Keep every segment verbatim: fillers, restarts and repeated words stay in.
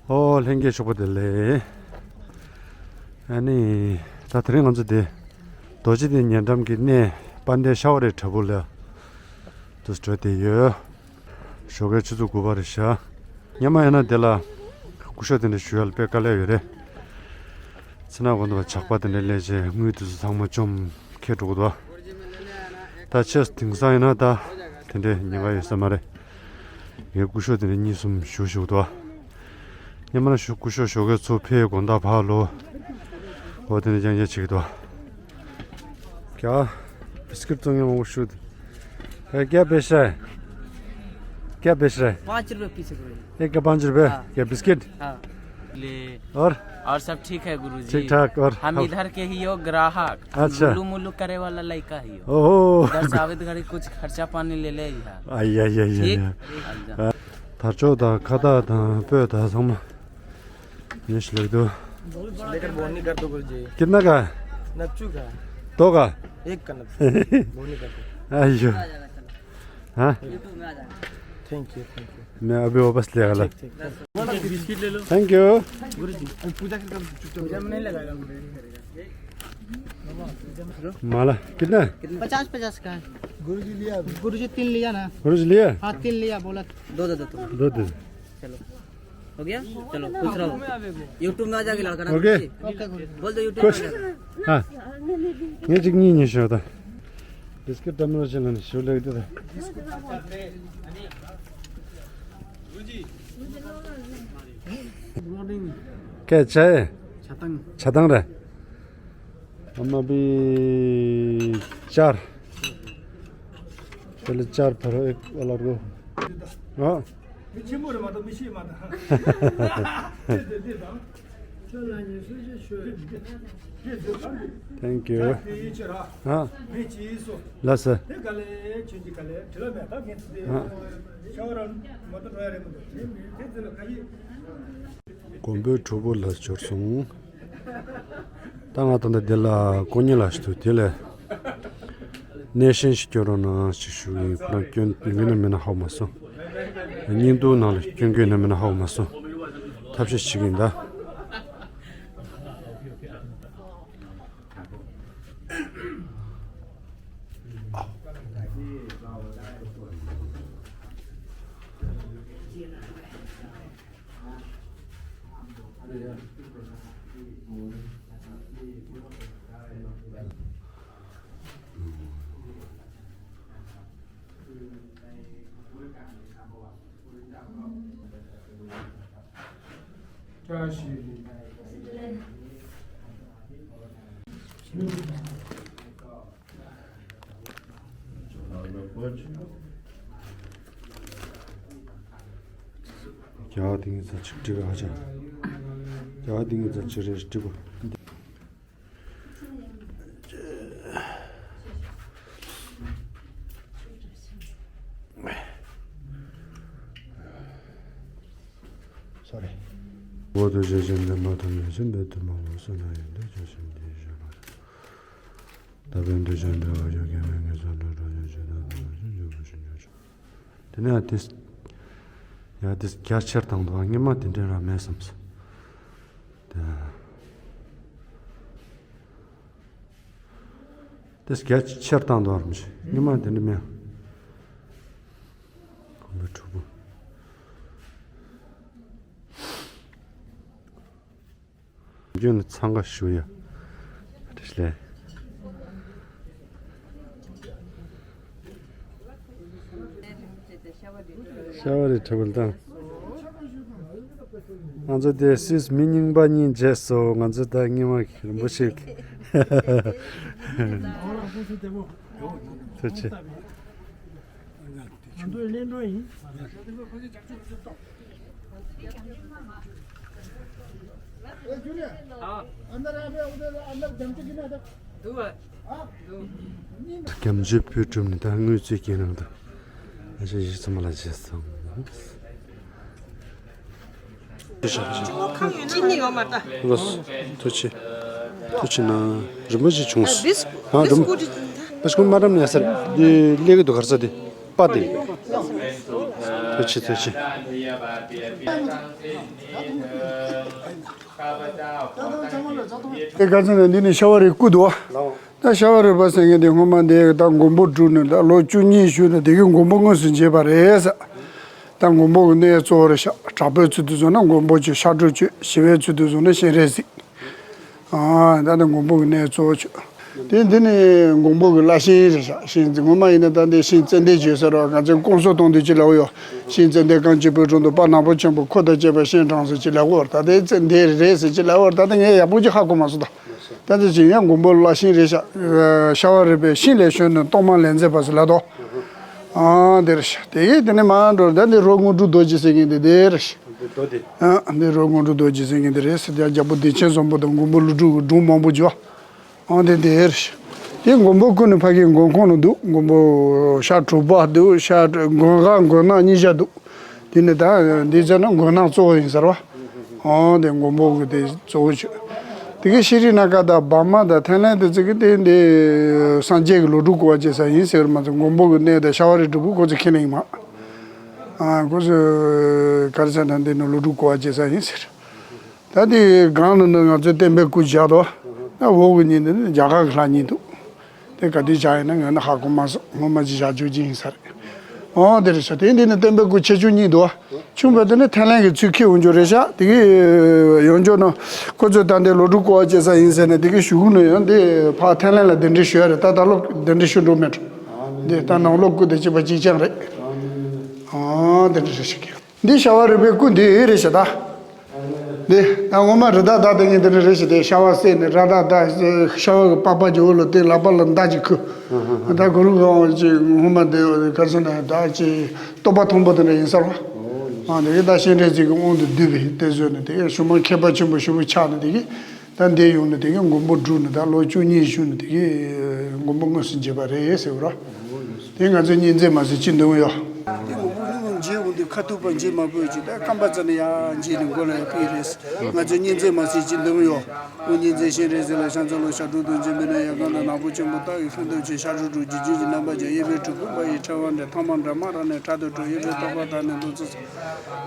ཨོ་ལྷན་རྒྱས་ཕྱུག་པོ་དེ་ལས། ཨ་ནི། ད་དེ་རིང་ང་ཚོ་དེ། རྡོ་རྗེ་གདན་ཉེ་འགྲམ་གྱི་གནས་དཔལ་ལྡན་ཤ་བ་རི་བྲག་ཕུག་ལ། དུ་འགྲོ་བསྡད་ཡོད། ཞོགས་ཀའི་ཆུ་ཚོད་དགུ་པ་རེད་ཤག་སྔོན་མ་ཡིན་ན་དེ་ལ་སྐུ་ཞབས་དེ་འདྲ་ཞུ་ཡ་ལ་དཔེ་དཀའ་ལས་ཡོད་རེད། མཚན་ནག་གོང་དུ་བ་ཇག་པ་དེ་འདྲ་སླེབས་བྱས་དངུལ་དེ་ཚོ་ཚང་མ་བཅོམ་ཁྱེར་འགྲོ་གི་འདུག་ད་ཆེས་དེང་སང་ཡིན་ན་ད་དེ་འདྲའི་ཉེན་ཁ་ཡོད་ས་མ་རེད། ངའི་སྐུ་ཞབས་དེ་འདྲ་གཉིས་གསུམ་ཞུ་ཞུ་གི་འདུག་སྔོན་མ་ན་ཞུ་སྐུ་ཞབས་ཞོགས་ཀའི་ཚོ་ཕེ་དགོང་དག་བར་ལོ། འོ་དེ་འདྲ་རྐྱང་རྐྱང་བྱེད་ཀྱི་འདུག क्या बिस्किट तो ये वो शुद्ध है। क्या बेच रहा है? क्या बेच रहा है? पाँच रुपए पीस है गुरु जी। एक का पाँच रुपए? हाँ। क्या बिस्किट? हाँ। ले। और? और सब ठीक है गुरु जी। ठीक ठाक। और हम इधर के ही हो ग्राहक। अच्छा। मुलु मुलु करे वाला लड़का ही हो। ओहो। इधर से आवे तो घड़ी कुछ खर्चा पानी ले ले ही है। आई आई आई आई। ठीक। हाँ। ད་ཅོག་དང་ཁ་བཏགས་དང་སྤོས་དང་ཚང་མ། ये श्लोक दो। लेकर बोनी कर दो गुरु जी। कितना का है? नच्चू का है। दो का? एक का नच्चू। बोनी कर दो। आइयो। हाँ? Thank you, thank you. मैं अभी वापस ले आला। ठीक, ठीक। Thank you. गुरु जी, पूजा के, पूजा में नहीं लगाएगा। माला कितना है? पचास पचास का है। गुरु जी लिया अभी। गुरु जी तीन लिया ना। गुरु जी लिया? हाँ, तीन लिया, बोला। दो दे दो तुम। दो दे दो। चलो। हो गया? चलो, खुश रहो। YouTube में आ जाएगा लड़का ना। OK। OK, गुरु जी। बोल दो YouTube में आ जाएगा। हाँ। ये चिकनी नहीं शोता। बिस्किट टमरो चलन शो लग देता। Good morning. क्या चाय? छतंग। छतंग रे। हम अभी चार, पहले चार भरो, एक अलग को। हाँ। Thank you. हाँ। ལགས་སོ། ཨ། མགོན་པོའི་གྲོགས་པོ་ལ་འབྱོར་སོང་། ད་ང་ད་ལྟ་འདི་ལ་ཀོ་ཉི་ལ་ཞིག་འདུག་དེ་ལས་སྣེ་ཤན་ཞིག་སྐྱོན་རོགས་གནང་ཞིག་ཞུ་གི་ཡིན། ཁོ་རང་སྐྱོན་ཡོད་ན་མེད་ན་ཧ་གོ་མ་སོང་། སྙིང་སྡུག་ནང་ལ་སྐྱོན་ཡོད་ན་མེད་ན་ཧ་གོ་མ་སོང་། ཐབས་ཤེས་བྱེད་ཀྱི་ཡིན་ད། རྒྱ་གར་དེང་གི་ཚ་ཆིག་སྒྲིག་ཨ་ཅག་རྒྱ་གར་དེང་གི་ཚ་ཆིག་རེ་སྒྲིག་གོ། Sorry. འོ་དོ་ཇེ་ཅན་དེ་མ་ཐོན་ཡོད་ཅན་པའི་དུ་མ་འོ་སོ་ན་ཡོད་འདི་ཇོ་ཤིན་དེ་ཞོ་ལ། ད་བན་དུ་ཅན་དེ་བ་ཡོ་གེ་མེ་ངེ་སོ་ལོ་རོ་ཡོ་ཇེ་ད་དུ་མ་ཞིན་ཇོ་བུ་ཞིན་ཇོ་ཆོ། དེ་ནས་ཡ་དེ་ཡ་དེ་རྒྱ་ཆེར་བཏང་འདུག་སྔོན་མ་དེ་འདྲ་རང་མེད་བསམ་སོང་། དེ་དེ་རྒྱ་ཆེར་བཏང་འདུག་རམ་ཞིག་སྔོན་མ་དེ་འདྲ་མེད། ཁོང་པའི་ཕྲུ་གུ། རྒྱུན་འཚང་ཁ་ཞུ་ཡ། བཀྲ་ཤིས་བདེ་ལེགས། ཤ་བ་རི་ཁྲི་བལ་དང་། ང་ཚོ་དེ་སུད་མི་རྙིང་པ་གཉིས་མཇལ་སོང་། ང་ཚོ་ད་སྔོན་མ་རིན་པོ་ཆེ། ཐུགས་རྗེ་ཆེ། རྒྱ་མཚོའི་བོད་ཁྲོམ་ནས་ད་དངུལ་རྩིས་སྐྱེལ་རང་དང་། ཨ་ཅེ་ཡིག་ཚང་མ་ལ་བྱས་སོང་། ཅི་ནི་ཡོད་མ་ད། ལོས། ཐུགས་རྗེ་ཆེ། ཐུགས་རྗེ་ཆེ་ན། རིན་པོ་ཆེ་བྱུང་སོང་། ཨ་རིན་པོ་ཆེ་སྐུ་མ་རམ་ནས་སར་འདི་སླེབས་ཀྱི་འདུག་ག་རེ་ཟེར་དེ་པ་དེ། ཐུགས་རྗེ་ཆེ། ཐུགས་རྗེ་ཆེ། ཨེ་ག་ཚོད་ན་འདི་ནི་ཤ་བ་རི་སྐུ་འདུག་བ། ད་ཤ་བ་རི་པ་ཟེར་མཁན་འདི་སྔོན་མ་འདི་ད་མགོན་པོ་སྒྲུབ་ནས་ད་ལོ་བཅུ་གཉིས་བཞུགས་ནས་དེ་གི་མགོན་པོ་དངོས་སུ་མཇལ་བ་རེད་ཟེར། ད་མགོན་པོ་གི་གནས་གཙོ་བོ་རེད་ཤག་དྲག་པོའི་ཚུལ་དུ་བཟུང་ན་མགོན་པོ་ཆེ་ཤ་ཁྲག་གཅོད། ཞི་བའི་ཚུལ་དུ་བཟུང་ན་སྤྱན་རས་གཟིགས། ཨ་ད་ནི་མགོན་པོ་གི་གནས་གཙོ་བོ་ཆོད། དེ་འདི་ནི་མགོན་པོ་གི་བླ་ཤིང་རེད་ཤག་ཤིང་འཛིན་ངོ་མ་ཡིན་ན་ད་འདི་ཤིང་ཙན་དན་བརྗོད་ས་ར་ང་ཚོས་བསྐང་གསོ་གཏོང་དུས་ཅི་ལབ་ཡོད། ཤིང་ཙན་དན་རྐང་གཅིག་པུའི་དྲུང་དུ་དཔལ་ནག་པོ་ཆེན་པོ་ཁོ་དང་བཅས་པ་སྤྱན་དྲངས་ཟེར་ཅི་ལབ་ཡོད། ད་དེ་ཙན་དན་རེད་ཟེར་ཅི་ལབ་ཡོད། ད་དེ་ངས་ཡག་པོ་ཅིག་ཧ་གོ་མ་སོང་ད། ད་དེ་ཅི་ཡང་མགོན་པོ་བླ་ཤིང་རེད་ཤག་ཤ་བ་རི་པའི་ཤིང་ལས་བྱོན་ནས་གཏོར་མ་ལས་མཛད་པ་ཟེར་ལབ་དོ། ཨ་དེ་རེད་ཤག་དེ་ཡིས་དེ་ནས་མར་འགྲོ་ད་འདི་རོ་དངོས་གྲུབ་རྡོ་རྗེ་ཟེར་མཁན་དེ་དེ་རེད་ཤག་འདི་རྡོ་དེ། ཨ་འདི་རོ་དངོས་གྲུབ་རྡོ་རྗེ་ཟེར་མཁན་དེ་རེད་ཟེར་ཏེ་རྒྱལ་པོ་བདེ་ཆེན་བཟང་པོ་དང་མགོན་པོ་ཀླུ་སྒྲུབ་ཀྱི་སྒྲུང་མང་པོ་བརྗོད། ཨང་དེ་དེ་རེད། དེ་མགོན་པོ་སྐུ་ནི་ཕ་གིའི་མགོན་ཁང་ནང་འདུག་མགོན་པོ་ཤ་དྲུག་པ་འདུག་ཤ་མགོན་ཁང་མགོན་ནག་གཉིས་བཞག་འདུག་དེ་ནི་ད་འདི་ཚོ་ནི་མགོན་ནག་གཙོ་བོ་ཡིན་ཟེར་བ། ཨང་དེ་མགོན་པོ་གི་དེ་གཙོ་བོ་ཆོད། དེ་གི་ཤྲི་ལང་ཀ་དང་འབར་མ་དང་ཐའི་ལན་དེ་ཚོ་གི་དེ་འདི་སངས་རྒྱས་ཀྱི་ལོ་དྲུག་སྐོར་བ་བྱེད་ས་ཡིན་ཟེར་མ་ཚོ་མགོན་པོ་གི་གནས་དང་ཤ་བ་རི་སྒྲུབ་ཕུག་ཁོ་ཚོ་ཁས་ལེན་ཡིན་མ། ཨ་ཁོ་ཚོ་ག་རེ་ཟེར་ན་འདི་ནི་ལོ་དྲུག་སྐོར་བ་བྱེད་ས་ཡིན་ཟེར། ད་དེ་སྒང་ལ་ནི་ང་ཚོས་བསྟན་པའི་སྐུ་བཞག་དོ། ད་འོག་གི་གཉིས་འདི་ནི་རྒྱ་གར་གྱི་ལྷ་གཉིས་འདུག་དེ་ག་དུས་བཞག་ཡིན་ན་ངས་ནི་ཧ་གོ་མ་སོང་། སྔོན་མ་ཅིག་བཞག་བཅུག་ཅིག་ཡིན་ས་རེད། ཨོ་དེ་རེད་ཤག་དེ་འདི་ནི་བསྟན་པའི་སྐུ་ཆེ་ཆུང་གཉིས་འདུག་ཆུང་བ་དེ་ནི་ཐའི་ལན་གྱི་ཚུལ་ཁྱེར་འོང་རྒྱུ་རེད་ཤག་དེ་གི་ཡོང་རྒྱུ་ནི་ཁོ་ཚོས་ད་འདི་ལོ་དྲུག་སྐོར་བ་བྱེད་ས་ཡིན་ཟེར་ནས་དེ་གི་གཞུག་གུ་ནས་ཡང་འདི་ཕར་ཐའི་ལན་ལ་གདན་འདྲེན་ཞུ་ཡ་རེད། ད་ད་ལོ་གདན་འདྲེན་ཞུ་འགྲོ་མེད་འགྲོ། འདི་ད་ནང་ལོགས་སྐུ་དེ་གཅིག་པ་གཅིག་རྐྱང་རེད། ཨོ་དེ་འདྲ་རེད་ཤག་འདི་ཤ་བ་རི་པའི་སྐུ་འདི་རེད་ཤག་ད། འདི་ད་ངོ་མ་རི་དྭགས་བདག་དེ་ངས་འདི་འདྲ་རེད་ཤག་དེ་ཤ་བ་བསད་ནས་རི་དྭགས་བདག་ཤ་བ་གི་པགས་པ་གྱི་འོག་ལ་དེ་ལག་པ་ལ་མདའ་གཅིག་ཁུར། ད་གུ་རུ་གང་ཅིག་ངོ་མ་འདི་ག་རེ་ཟེར་ན་ད་ཅིག་སྟོབས་པ་མཐོན་པོ་དེ་འདྲ་ཡིན་ས་རེད་བ། ཨ་དེ་གི་ད་སྤྱན་རས་གཟིགས་ཀྱི་དབང་དུ་བསྡུས་པའི་དེ་བཟོས་ནས་དེ་གི་ཞུ་མ་མཁས་པ་ཆེན་པོ་ཞེ་པོ་ཆགས་ནས་དེ་གི་ད་འདི་ཡོང་ནས་དེ་གི་མགོན་པོ་སྒྲུབ་ནས་ད་ལོ་བཅུ་གཉིས་བཞུགས་ནས་དེ་གི་མགོན་པོ་དངོས་སུ་མཇལ་བ་རེད་ཟེར་བ་རེད། དེ་ང་ཚོས་གཉིས་འཛིན་མ་ཟེར་ཅི་འདུག་ཡོད། དེ་མགོན་པོ་ཀླུ་སྒྲུབ་མཇལ་འོང་དུས་ཁ་ཐུག་པ་མཇལ་མ་དགོས་ཀྱི་ད་རྐང་པ་ཙམ་ནས་ཡར་མཇལ་ནས་མགོ་ལ་ཡར་ཕུད་རེད། ང་ཚོས་གཉིས་འཛིན་མ་ཟེར་ཅི་འདུག་ཡོད། དབུ་གཉིས་འཛིན་སྤྱན་རས་གཟིགས་ལ་ཕྱག་འཚལ་ལོ། ཞབས་དྲུང་དུ་འཛིན་པའི་ནས་ཡར་གང་དུ་ནག་པོ་ཆེན་པོ་སྟག་གི་ཤིང་རྡོ་ཆེ། ཤ་ཁྲག་དྲུག་ཅུ་རྒྱུད་ཀྱི་རྣམ་པར་འཇོམས། གཡས་པས་གྲུ་གུམ་པ་ཡི་ཕྲེང་བ་འགྲེང་། ཐ་མ་དྲི་མ་རབ་གནས་ཕྲག་ཏུ་དྲུད། གཡོན་པས་ཐོད་པ་དང་ནི་མདུང་རྩེ་གསུམ།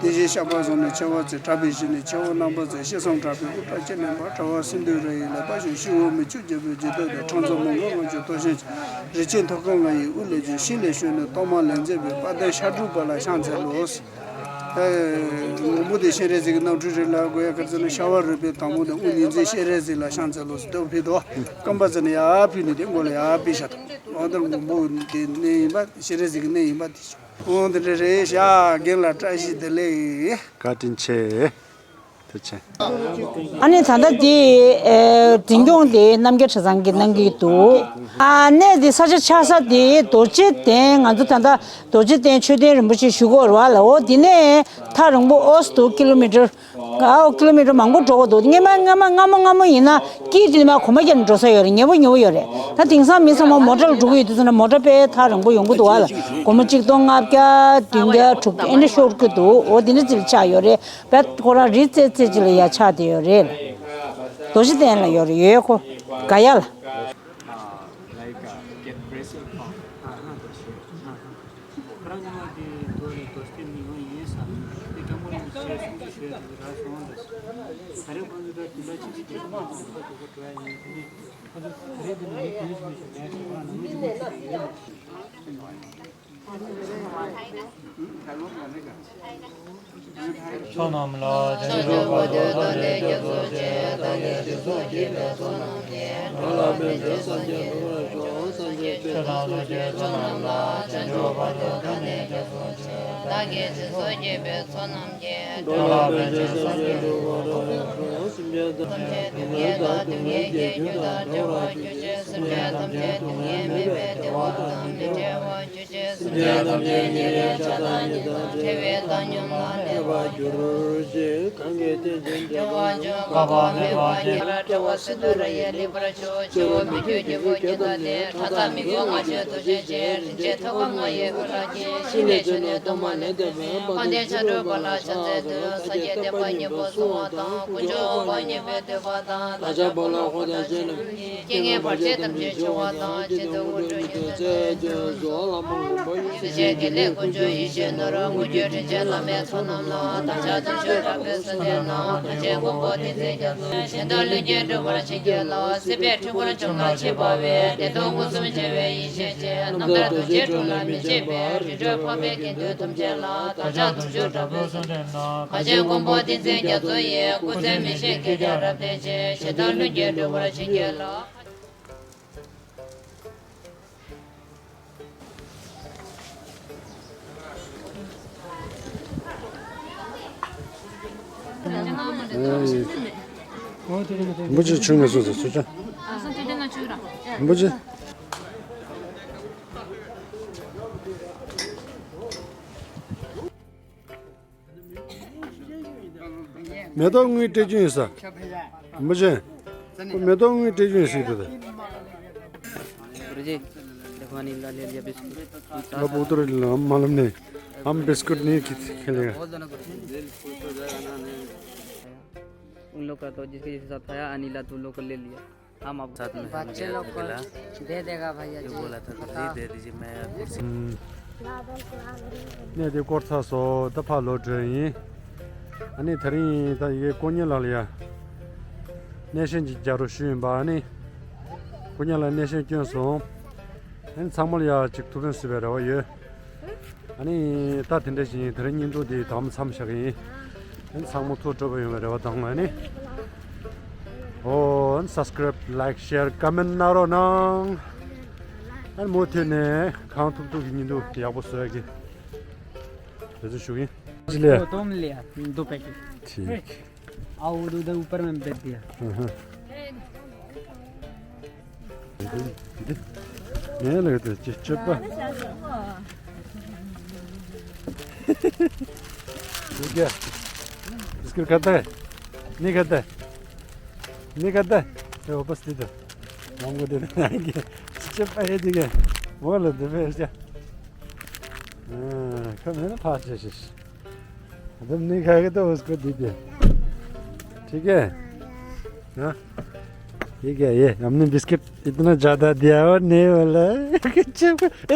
དེ་བཞིན་ཞབས་པད་བཟུང་ནས་མཆེ་བ་གཙིགས། དྲག་པོའི་གཞུ་ནི་མཆེ་བ་རྣམ་པར་གཙིགས། ཕྱི་སྲམ་དྲག་པོའི་དབུ་སྐྲ་ཕྱི་ནས་འབར། དྲི་བ་སིནྡྷུ་ར་ཡི་ལེགས་པར་བྱུགས། སྤྱི་བོ་མི་བསྐྱོད་རྒྱལ་པོའི་མཇུག་ཏོ་དང་། ཁྲག་འཛག་མོའུ་འགལ་དབང་ཕྱུག་སྟོབས་ཆེན་ཆེ། རིན་ཆེན་ཐོད་སྐམ་ལྔ་ཡི་དབུ་ལས་བྱུང་། ཤིང་ལས་བྱོན་ནས་གཏོར་མ་ལས་མཛད་པའི། དཔལ་ལྡན་ཤ་དྲུག་པ་ལ་ཕྱག་འཚལ་ལོ། ཨེ་མགོན་པོ་དེ་སྤྱན་རས་གཟིགས་ཀྱི་རྣམ་འཕྲུལ་རེད་ལབ་དགོས་ཡ་ག་རེ་ཟེར་ན་ཤ་བ་རི་པའི་དང་པོ་དེ་དབུ་གཉིས་འཛིན་སྤྱན་རས་གཟིགས་ལ་ཕྱག་འཚལ་ལོ་ཟེར་དེ་ཕུལ་དོ། རྐང་པ་ཙམ་ནས་ཡར་ཕུད་ནས་དེ་མགོ་ལ་ཡར་ཕུད་བཞག་དོ། འོ་དེར་མགོན་པོ་དེ་གནས་ཡིན་པ་སྤྱན་རས་གཟིགས་ཀྱི་གནས་ཡིན་པ་དེ། འོ་དེ་འདྲ་རེད་ཤག་རྒན་ལགས་བཀྲ་ཤིས་བདེ་ལེགས། བཀའ་དྲིན་ཆེ། ཐུགས་རྗེ་ཆེ། ཨ་ནི་ད་ལྟ་དེ་ཨེ་འཛིན་སྐྱོང་དེ་རྣམ་རྒྱལ་གྲྭ་ཚང་གིས་གནང་གི་འདུག་ཨ་གནས་དེ་ས་ཆ་ཆགས་ས་དེ་རྡོ་རྗེ་གདན། ང་ཚོ་ད་ལྟ་རྡོ་རྗེ་གདན་མཆོད་རྟེན་རིན་པོ་ཆེ་བཞུགས་ཀྱི་ཡོད་རེད་བ་ལ། འོ་དེ་ནས་ཐག་རིང་པོ་ཨོ་སི་འདུག་ཀི་ལོ་མི་ཊར། ཨའོ་ཀི་ལོ་མི་ཊར་མང་པོ་འགྲོ་དགོས་འདུག་སྔ་མ་སྔ་མ་སྔ་མོ་སྔ་མོ་ཡིན་ན་དཀྱིལ་དེ་ནས་མར་གོམ་པ་བརྒྱབ་ནས་འགྲོ་ས་ཡོད་རེད། ཉེ་པོ་ཉེ་པོ་ཡོད་རེད། ད་དེང་སང་མི་ཚང་མ་མོ་ཊ་ལ་འགྲོ་གི་ཡོད་དུས་ཙམ་ན་མོ་ཊ་དཔེ་ཐག་རིང་པོ་ཡོང་གི་འདུག་བ་ལ། སྒོར་མོ་གཅིག་སྟོང་ལྔ་བརྒྱ་བདུན་བརྒྱ་དྲུག་བརྒྱ་ཨེ་འདྲ་ཤོར་གི་འདུག་འོ་དེ་འདྲ་ཅིག་ལ་ཆགས་ཡོད་རེད། བས་ཁོ་རང་རི་རྩེ་རྩེ་ཅིག་ལ་ཡ་ཆགས་བསྡད་ཡོད་རེད། རྡོ་རྗེ་གདན་ལ་ཡོད་རེད། ཡོད་ཁོ། ག་ཡ་ལ། བསོད་ནམས་ལ་བྱང་ཆུབ་བར་དུ་བསམ་པའི་རྒྱ་མཚོ་ཆེ། བདག་གིས་སྦྱིན་སོགས་བགྱིས་པའི་བསོད་ནམས་ཀྱིས། འགྲོ་ལ་ཕན་ཕྱིར་སངས་རྒྱས་འགྲུབ་པར་ཤོག་སངས་རྒྱས་ཆོས་དང་ལྷ་ཆོས་བསོད་ནམས་ལ། བྱང་ཆུབ་བར་དུ་བསམ་པའི་རྒྱ་མཚོ་ཆེ། བདག་གིས་སྦྱིན་སོགས་བགྱིས་པའི་བསོད་ནམས་ཀྱིས། འགྲོ་ལ་ཕན་ཕྱིར་སངས་རྒྱས་འགྲུབ་པར་ཤོག་སེམས་ཅན་ཐམས་ཅད་སྡུག་བསྔལ་དང་སྡུག་བསྔལ་གྱི་རྒྱུ་དང་བྲལ་བར་གྱུར་ཅིག་སེམས་ཅན་ཐམས་ཅད་སྡུག་བསྔལ་མེད་པའི་བདེ་བ་དང་མི་འབྲལ་བར་གྱུར་ཅིག་སེམས་ཅན་ཐམས་ཅད་ཉེ་བའི་ཆགས་སྡང་གཉིས་དང་བྲལ་བའི་བཏང་སྙོམས་ལ་གནས་པར་གྱུར་ཅིག་གང་གིས་བསྟན་ཅིང་འགྲོ་བ་ཀུན། བཀག་པ་མེད་པ་ཉིད་ལ་བྲལ་བ་སིནྡྷུ་ར་ཡིས་ལེགས་པར་ཆོས་ཆེ་བོ་མི་བསྐྱོད་རྒྱལ་པོ་ཉིད་དང་ནི། ཁྲག་འཛག་ མི་མགོ་ལྔ་བཅུ་དུ་ཞེས་བྱའི་རིན་ཆེན་ཐོག་ཁ་མ་ཡོད་པ་ལ་ཁྱེད་ཤི་ལས་བྱོན་ནས་ཐོག་མ་ལས་འདས་པའི་དཔལ་ལྡན་ཕྱག་དྲུག་པ་ལ་ཕྱག་འཚལ་དུས་ས་སྐྱའི་བསྟན་པ་སྙིང་པོ་སྲུང་བ་དང་དཀོན་མཆོག་དབང་པོ་མཉེས་པའི་འདོད་པ་དང་བདག་ཅག་འབོ་ལོག་འཁོར་དང་བཅས་རྣམས་རྐྱེན་ངན་བར་ཆད་ཐམས་ཅད་ཞི་བ་དང་སྤྱི་དོན་དངོས་གྲུབ་མྱུར་དུ་སྩལ་ཞེས་སོགས་བླ་མ་དགོངས་པ་ཡིན། སྲིད་ཞིའི་དགེ་ལེགས་དཀོན་མཆོག་ཡེ་ཤེས་ནོར་བུ་དངོས་བརྒྱུད་རིན་ཆེན་བླ་མའི་ཚོགས་རྣམས་ལ་བདག་ཅག་དུང་ཕྱུར་དྲག་པོས་གསོལ་འདེབས་གནང་། གངས་ཅན་མགོན་པོ་བསྟན་འཛིན་རྒྱ་མཚོ་ཡི་ཞལ་མདོག་ལྷུན་གྱིས་གྲུབ་པར་བྱིན་གྱིས་རློབས། སྲིད་པའི་འཁྲུལ་འཁོར་འཇོམས་ལ་བྱེད་པ་བའི་བདེ་སྟོང་མངོན་སུམ་མཇལ་བའི་ཡེ་ཤེས་ཅན། རྣམ་དག་རྡོ་རྗེའི་གྲོགས་ལ་མི་ཕྱེད་པར་རི་ཁྲོད་འཕགས་པའི་དགེ་འདུན་ཐམས་ཅད་ལ་བདག་ཅག་དུང་ཕྱུར་དྲག་པོས་གསོལ་འདེབས་གནང་། གངས་ཅན་མགོན་པོ་བསྟན་འཛིན་རྒྱ་མཚོ་ཡི་སྐུ་ཚེ་མི་ཤིགས་བསྐལ་བརྒྱར་རབ་བརྟན་ཅིང་། ཞལ་མདོག་ལྷུན་གྱིས་གྲུབ་པར་བྱིན་གྱིས་རློབས། རིན་པོ་ཆེ་ཆུང་མེད་སོང་ཟེར་སུ་ཆ། རིན་པོ་ཆེ། མེ་ཏོག་དངུལ་སྤྲད་རྒྱུ་ཡིན་ས། རིན་པོ་ཆེ། ཁོ་མེ་ཏོག་དངུལ་སྤྲད་རྒྱུ་ཡིན་ཟེར་གྱི་འདུག་ད། गुरुजी, देखो अनिला ले लिया बिस्कुट। अब उधर मालूम नहीं, हम बिस्कुट नहीं खी-, खेलेगा। उन लोग का तो जिसके जैसे साथ आया, अनिला तो उन लोग को ले लिया। हम आपको साथ में हम बच्चे गया लोग था को पहला। दे देगा भैया जो जी, बोला था, बताओ। दे दीजिए, मैं कुर्सी हम्म। ནས་དེ་སྐོར་ཚར་སོང་། ད་ཕར་ལོག་འགྲོ་ཡིན། ཨ་ནི་དེ་རིང་ད་ཡི་གེ་ཀོ་ཉེ་ལགས་ལ་ཡ། སྣེ་ཤན་ཅིག་རྒྱག་རོགས་ཞུས་ཡིན་པ། ཨ་ནི་ཀོ་ཉེ་ལགས་སྣེ་ཤན་བསྐྱོན་སོང་། ཨ་ནི་ཚང་མ་ལ་ཡ་ཅིག་ཐུགས་ཕན་གསོས་པའི་རེ་བ་ཡོད། ཨ་ནི་ད་དེ་འདྲ་ཞིག་ཡིན། དེ་རིང་བརྙན་ཐུང་འདི་ད་མཚམས་བཞག་གི་ཡིན། ཨ་ནི་ཚང་མ་ཐུགས་སྤྲོ་པོ་ཡོང་བའི་རེ་བ་དང་། ཨ་ནི་ཨོ་ཨ་ནི་subscribe, like, share, comment གནང་རོགས་གནང་། ཨ་ནི་མུ་མཐུད་ནས་གང་ཐུབ་ཐུབ་ཀྱི་བརྙན་ཐུང་ཡག་པོ་བཟོ་ཡག་གི་འབད་བརྩོན་ཞུ་གི་ཡིན། ཅི་ལས། वो तो हम लिया, दो पैकेट। ठीक। आओ, उधर ऊपर में बैठ दिया। हाँ, हाँ। नहीं लगता, चिपचिपा। ठीक है। बिस्किट खाता है? नहीं खाता है? नहीं खाता है? ये वापस दे दो। हमको दे देना है कि चिपचिपा है, ठीक है। बोलो, दे फिर क्या? हाँ, कम है ना, पाँच छः शीश। तुम नहीं खाएगा तो उसको दीजिए। ठीक है? हाँ? ठीक है, ये हमने बिस्किट इतना ज्यादा दिया और नहीं बोला है। ए!